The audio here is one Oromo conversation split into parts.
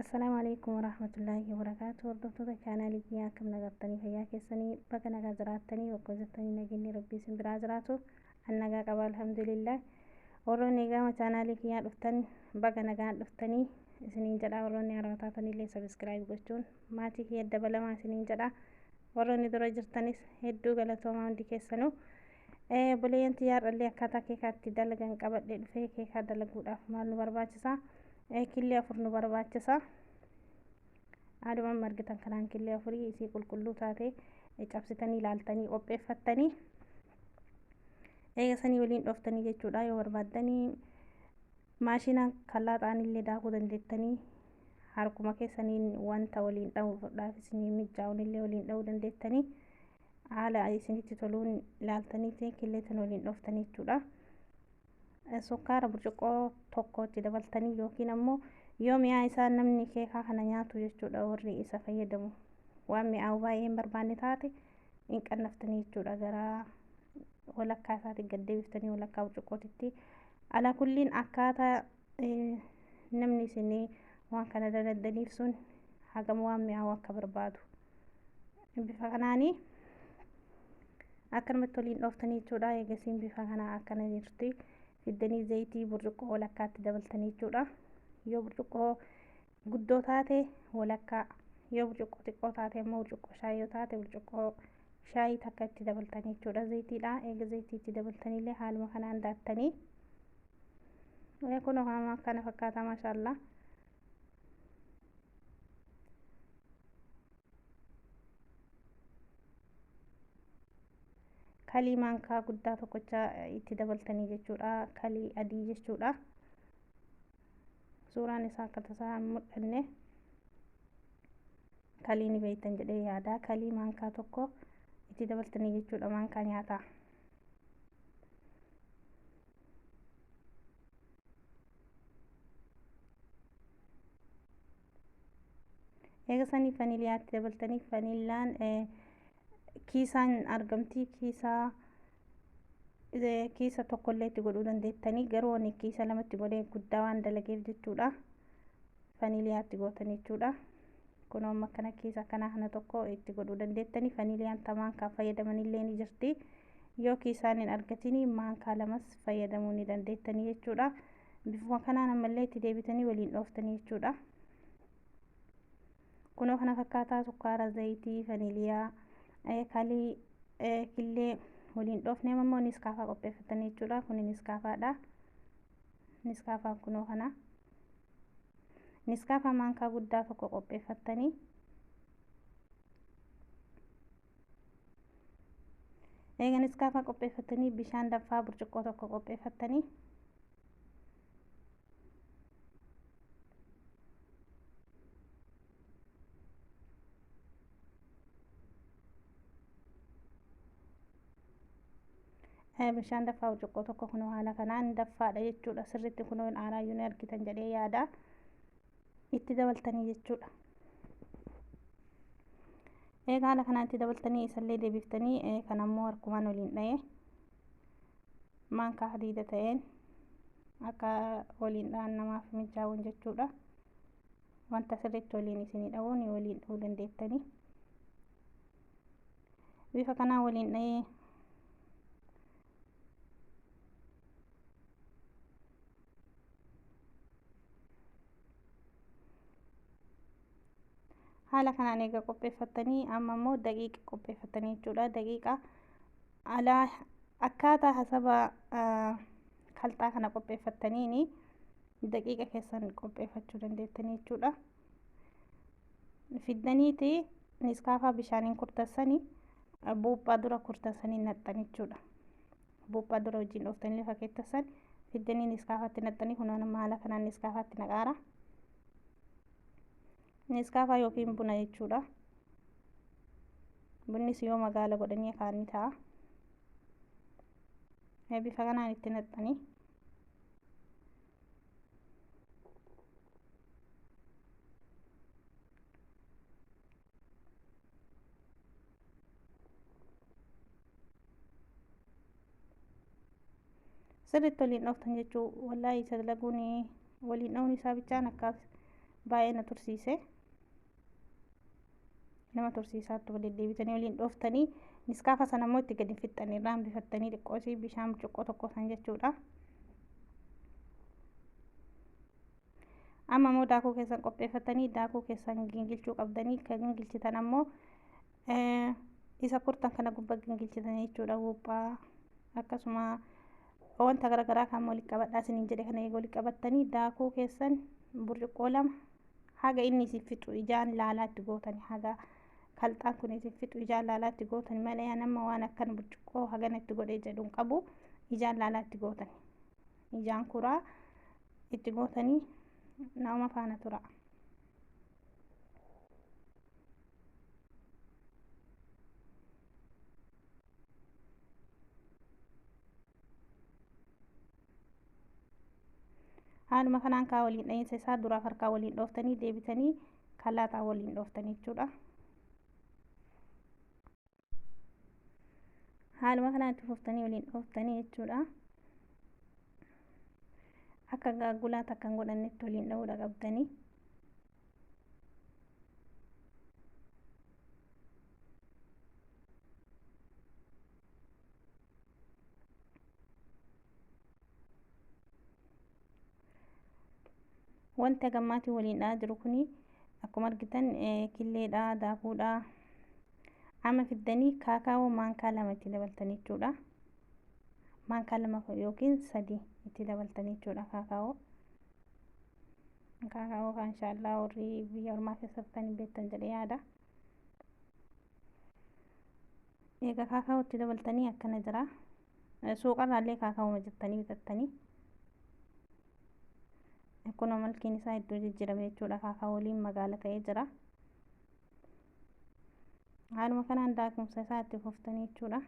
Assalaamu alaikum warahmatullaahi wabarakaatu. Hordoftoota chaanaalii kiyyaa, akkam nagartanii? Fayyaa keessanii? Bakka nagaa jiraattanii, bakka jirtanii nageenyi rabbii isin biraa jiraatu. An nagaa qaba, alhamdulillah. Warroonni gama chaanaalii kiyyaa dhuftan, baga nagaan dhuftanii isiniin jedha. Warroonni haarawaa taatanillee subscribe gochuun maatii kiyya dabalamaa isiniin jedha. Warroonni dura jirtanis hedduu galatoomaa hundi keessanuu. Obboleeyyan xiyyaarrallee akkaataa keekaatti dalagan qabadhee dhufee. Keekaa dalaguudhaaf maal nu barbaachisa? Killee 4 nu barbaachisa. Haaluma amma argitan kanaan killee afurii isii qulqulluu taate cabsitanii ilaaltanii qopheeffattanii, eega sanii waliin dhooftanii jechuudha. Yoo barbaaddanii maashina kallaaxaanillee daakuu dandeettanii, harkuma keessaniin wanta waliin dha'uudhaaf isinii mijaa'uunillee waliin dha'uu dandeettanii, haala isinitti toluun ilaaltanii killee tan waliin dhooftanii jechuudha. Sukkaara burcuqqoo tokkotti dabaltanii, yookiin ammoo yoo mi'aa isaa namni keekaa kana nyaatu jechuudha, warri isa fayyadamu waan mi'aawu baay'ee hin barbaanne taate, hin qannaftanii jechuudha, gara walakkaa isaatti gad deebiftanii, walakkaa burcuqqootitti. Alaa kulliin akkaataa namni isinii waan kana daladdaniif sun hagam waan mi'aawu akka barbaadu bifa kanaanii akkanumatti waliin dhooftanii jechuudha. Eegasiin bifa kanaa akkana jirti, fiddanii zayitii burcuqqoo walakkaatti dabaltanii jechuudha. Yoo burcuqqoo guddoo taate walakkaa, yoo burcuqqoo xiqqoo taate ammoo, burcuqqoo shaayii yoo taate, burcuqqoo shaayii takka itti dabaltanii jechuudha zayitiidha. Eega zayitii itti dabaltaniillee haaluma kanaan daattanii, kun kana fakkaata, maashaallaa. Kalii maankaa guddaa tokkocha itti dabaltanii jechuudha, kalii adii jechuudha. Suuraan isaa akka tasaa hin mul'anne, kalii ni beektan jedhee yaada. Kalii maankaa tokko itti dabaltanii jechuudha, maankaa nyaataa. Eega sanii faniliyaatti dabaltanii. Fanillaan kiisaan argamti, kiisaa kiisa tokkollee itti godhuu dandeettanii, garuu ani kiisa lamatti godhee guddaa waan dalageef jechuudha. Faniliyaatti gootanii jechuudha. Kun amma akkana kiisa kana kana tokko itti godhuu dandeettanii. Faniliyaan ta maankaa fayyadamanillee ni jirti. Yoo kiisaan hin argatini maankaa lamas fayyadamuu ni dandeettanii jechuudha. Bifuma kanaan ammallee itti deebitanii waliin dhooftanii jechuudha. Kunoo kana fakkaataa, sukkaara, zayitii, faniliyaa, kalii, killee waliin dhoofne. Ammoo niskaafaa qopheeffatanii jechuudha. Kun niskaafaadha. Niskaafaan kunoo kana, niskaafaa maankaa guddaa tokko qopheeffattanii. Eega niskaafaa qopheeffattanii, bishaan danfaa burcuqqoo tokko qopheeffattanii. Bishaan danfaa burcuqqoo tokko kunoo haala kanaan danfaadha jechuudha. Sirriitti kunoo aaraayyuu ni argitan jedhee yaada. Itti dabaltanii jechuudha. Egaa haala kanaan itti dabaltanii, isallee deebiftanii, kan ammoo harkumaan waliin dha'ee, maankaa hadiida ta'een akka waliin dha'an namaaf mijaa'uun jechuudha. Wanta sirriitti waliin isinii dha'uun waliin dha'uu dandeettanii. Bifa kanaan waliin dha'ee, haala kanaan eega qopheeffattanii, amma immoo daqiiqa qopheeffattanii jechuudha. Daqiiqa alaa akkaataa hasaba kalxaa kana qopheeffattaniini daqiiqa keessan qopheeffachuu dandeettanii jechuudha. Fiddaniiti niskaafaa bishaaniin kurtassanii, buuphaa dura kurtassanii naqxan jechuudha. Buuphaa dura wajjin dhooftanii lafa keettassan fiddanii niskaafaatti naqxanii. Kunoo nama haala kanaan niskaafaatti naqaara. Niskaafaa yookiin buna jechuudha. Bunnis yoo magaala godhanii kaan ni ta'a. Bifa kanaan itti naqxanii. Sirriitti waliin dhooftan jechuu. Wallaahi isa dalaguun waliin dha'uun isaa bichaan akkaas Baay'ee na tursiise. Nama tursiisaatti waliin deddeebitanii waliin dhooftanii niskaafa sana immoo itti gadi fixxanii irraa hambifattanii xiqqoosii bishaan burcuqqoo tokko san jechuudha. Amma immoo daakuu keessan qopheeffatanii daakuu keessan gingilchuu qabdanii kan gingilchitan ammoo isa kurtan kana gubbaa gingilchitanii jechuudha. Buuphaa akkasuma wanta garaagaraa kan walitti qabadhaa isiniin jedhe kana eega walitti qabattanii daakuu keessan burcuqqoo 2 haga inni isin fixu ijaan laalaa itti gootani, haga kalxaan kun isin fixu ijaan laalaa itti gootani malee nama waan akkan burcuqqoo hagana itti godhee jedhu hin qabu. Ijaan laalaa itti gootani, ijaan kuraa itti gootanii nama faana tura. Haaluma kanaan kaa waliin dhahiinsa isaa duraaf harkaa waliin dhooftanii deebitanii kalaaxaa waliin dhooftanii jechuudha. Haaluma kanaan itti fuftanii waliin dhooftanii jechuudha. Akka gaaggulaa takka hin godhannetti waliin dha'uudha qabdanii. Wanti hagammaatii waliin dha'aa jiru kuni akkuma argitan killeedha, daakuudha. Amma fiddanii kaakaawoo maankaa 2 itti dabaltanii jechuudha. Maankaa 2 yookiin 3 itti dabaltanii jechuudha kaakaawoo. Kaakaawoo kan inshaallah warri biyya ormaa keessatti hin beektan jedhee yaada. Egaa kaakaawoo itti dabaltanii akkana jira. Suuqarraallee kaakaawoo jettanii bitattanii. Kunoo malkiin isaa iddoo jijjiirame jechuudha. Kaakaawoo waliin magaala ta'ee jira. Haaluma kanaan daakumsa isaa itti fuftanii jechuudha.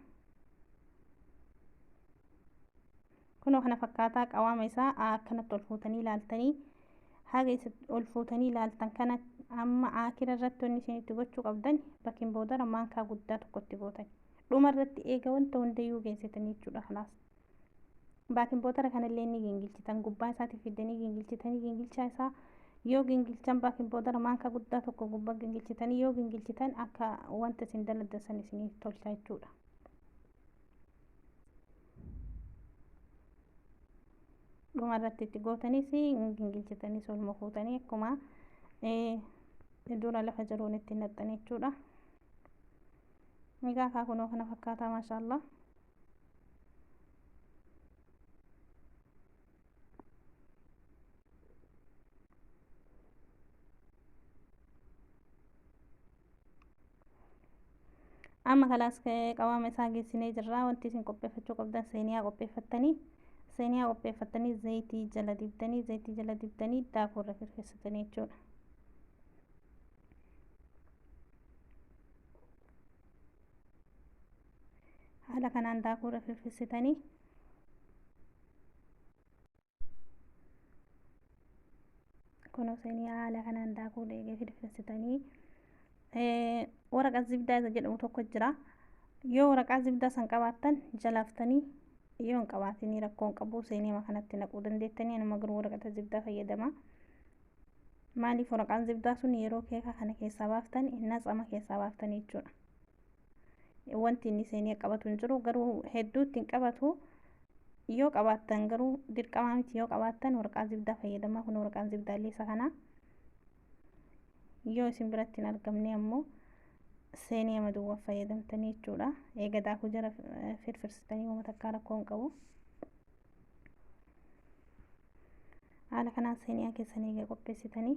Kunoo kana fakkaataa qawaama isaa akkanatti ol fuutanii ilaaltanii, haga isa ol fuutanii ilaaltan kana amma akira irratti wanni isin itti gochuu qabdan bakin boodara maankaa guddaa tokko itti gootan. Dhuma irratti eega wanta hundayyuu geessitanii jechuudha. Kanaas baakin boodara kanallee ni gingilchitan, gubbaa isaatti fiddanii gingilchitanii, gingilchaa isaa yoo gingilchan baakin boodara maankaa guddaa tokko gubbaa gingilchitanii yoo gingilchitan akka wanta isin dalagdan san isiniif tolcha jechuudha. Dhuma irratti itti gootanis gingilchitanis olma fuutanii akkuma dura lafa jiruun itti naqxan jechuudha. Egaa kunoo kana fakkaataa maashaallah. Amma kalaas qawaama isaa geessinee jirra. Wanti isin qopheeffachuu qabdan seeniyaa qopheeffattanii, seeniyaa qopheeffattanii zayitii jala dibdanii, zayitii jala dibdanii daakuu irra firfirsitanii jechuudha. Haala kanaan daakuu irra firfirsitanii kunoo seeniyaa haala kanaan daakuu eegee firfirsitanii waraqaa zibdaa isa jedhamu tokko jira. Yoo waraqaa zibdaa san qabaattan jalaaftanii, yoo hin qabaatinii rakkoo hin qabu, seeniyama kanatti naquu dandeettanii. Anuma garuu waraqata zibdaa fayyadama. Maaliif waraqaan zibdaa sun yeroo keeka kana keessaa baaftan natsama keessaa baaftanii jechuudha. Wanti inni seeniya qabatu hin jiru, garuu hedduu ittiin qabatu. Yoo qabaattan garuu dirqamaa miti, yoo qabaattan waraqaa zibdaa fayyadama. Kun waraqaan zibdaa illee isa kana. Yoo isin biratti hin argamne ammoo seeniyama duwwaa fayyadamtanii jechuudha. Eega daakuu jala firfirsitanii uummata akka rakkoo hin qabu. Haala kanaan seeniyaa keessan eega qopheessitanii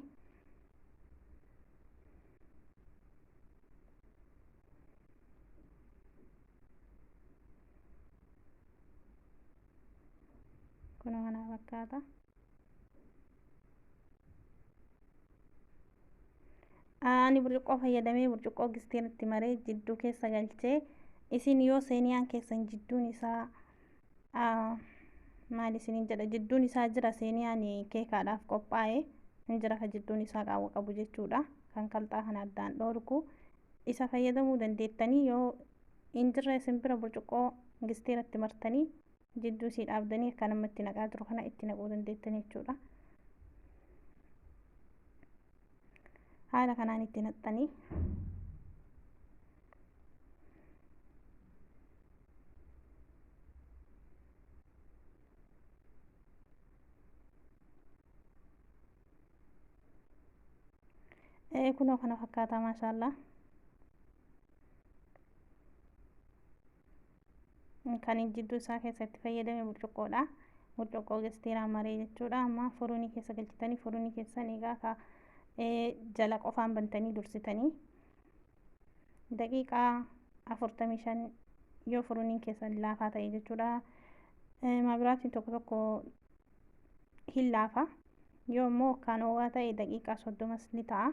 kunoo kana fakkaata. Ani burcuqqoo fayyadamee burcuqqoo gisteeratti maree jidduu keessa galchee, isin yoo seeniyaan keessan jidduun isaa maal isiniin jedha, jidduun isaa jira, seeniyaan keekaadhaaf qophaa'e hin jira ka jidduun isaa qaawwa qabu jechuudha, kan kalxaa kana addaan dhoorku, isa fayyadamuu dandeettanii. Yoo hin jirre isin bira burcuqqoo gisteeratti martanii jidduu isii dhaabdanii akka namatti naqaa jiru kana itti naquu dandeettanii jechuudha. Haala kanaan itti naqxanii kunoo kana fakkaata maashaallaa. Kan jidduu isaa keessatti fayyadame burcuqqoodha. Burcuqqoo gasteeraan maree jechuudha. Amma furunii keessa galchitanii furunii keessan egaa ka jala qofaan bantanii dursitanii daqiiqaa 45 yoo furuniin keessan laafaa ta'e jechuudha. Maabiraatiin tokko tokko hin laafa. Yoo immoo kan ho'aa ta'e daqiiqaa 30s ni ta'a.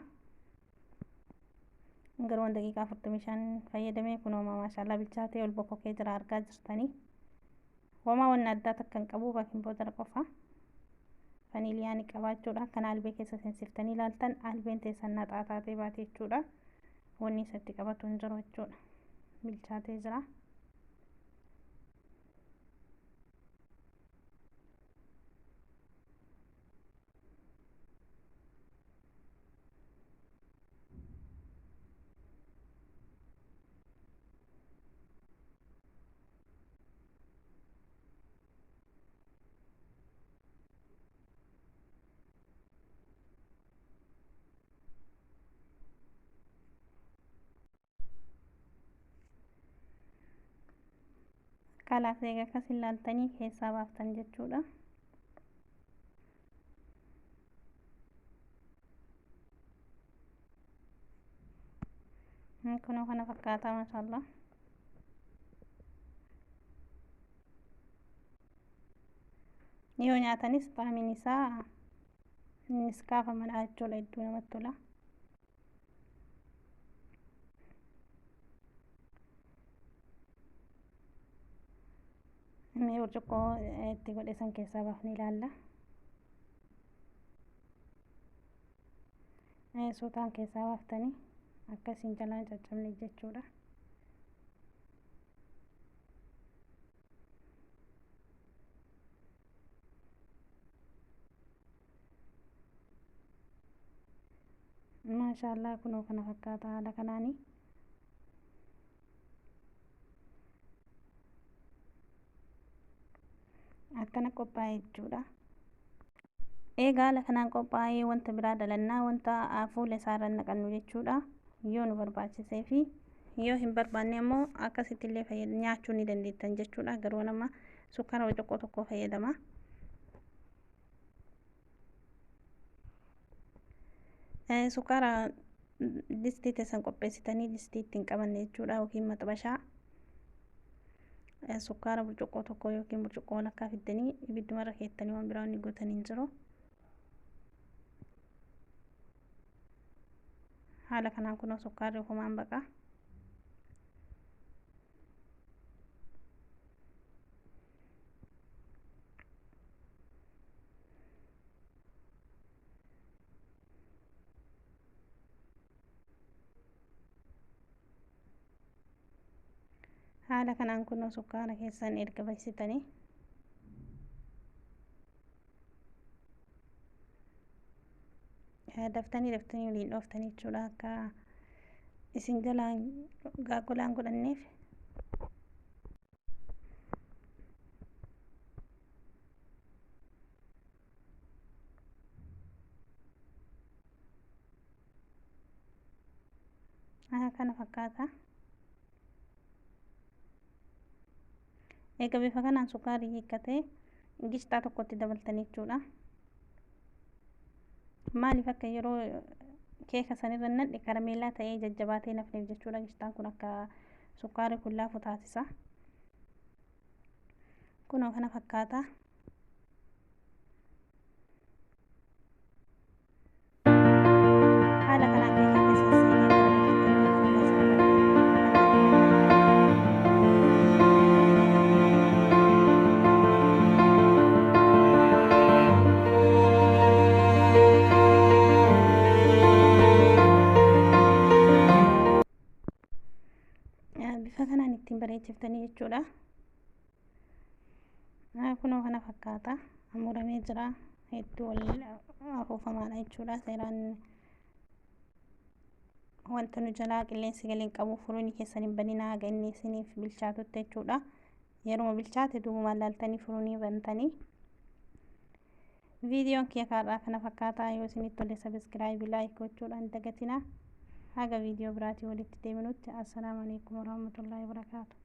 Garuu daqiiqaa 45 fayyadamee kunoo maashaallaa bilchaatee ol bokkokee jira argaa jirtanii. Homaa wanna addaa takka hin qabu baking powder qofa. Vaniiliyaa ni qabaachuudha. Akkana albee keessa seensiftanii ilaaltan albeen teessan naxaa taatee baate jechuudha. Wanni isatti qabatu hin jiru jechuudha. Bilchaatee jira. Kalaaf egaa akkas ilaaltanii keessaa baaftan jechuudha. Kunoo kana fakkaata maashaallaa. Yoo nyaatanis xaamiin isaa innis kaafamadha jechuudha. Hedduu namatti tola. Mee burcuqqoo itti godhe san keessaa baafnee ilaalla. Suutaan keessaa baaftanii akka isin jalaan caccabne jechuudha. Maashaallaa kunoo kana fakkaata haala kanaanii. Akkana qophaa'e jechuudha. Egaa haala kanaan qophaa'ee wanta biraa dalannaa wanta fuula isaarra naqannu jechuudha. Yoo nu barbaachisee fi yoo hin barbaanne immoo akkasitti illee nyaachuu ni dandeettan jechuudha. Garuu nama sukkaara burcuqqoo tokko fayyadama. Sukkaara distii teessan qopheessitanii distii ittiin qabanne jechuudha yookiin maxabashaa. Sukkaara burcuqqoo tokko yookiin burcuqqoo walakkaa fiddanii ibiddumarra keettanii waan biraa inni gootanii hin jiru. Haala kanaan kunoo sukkaarri ofumaan baqa. Haala kanaan kunoo sukkaara keessan erga baqsitanii daftanii daftanii waliin dhooftanii jechuudha akka isin jalaan gaagolaan godhanneef. Kana fakkaata. Egaa bifa kanaan sukkaarri hiikkatee gishxaa tokkotti dabaltanii jechuudha. Maaliif akka yeroo keeka sanirra nadhe karameellaa ta'ee jajjabaatee nafneef jechuudha. Gishxaan kun akka sukkaarri kun laafu taasisa. Kunoo kana fakkaata. Haala kanaan keeka keessa seenee garagalchitanii fuula isaa irratti bifa kanaan ittiin bareechiftanii jechuudha. Kunoo kana fakkaata. Muramee jira. Hedduu wal afuufamaadha jechuudha. Seeraan Wanta nu jalaa qilleensi galeen qabu furuunii keessan hin baninaa haga inni isiniif bilchaatutti jechuudha. Yeruma bilchaate duubumaan laaltanii furuunii bantanii. Viidiyoon kiyya kaarraa kana fakkaataa. Yoo isinitti tole subscribe, like gochuudhaan dagatinaa. Haga viidiyoo biraatii walitti deebinutti, assalaamu alaikum warahmatullaahi wabarakaatu.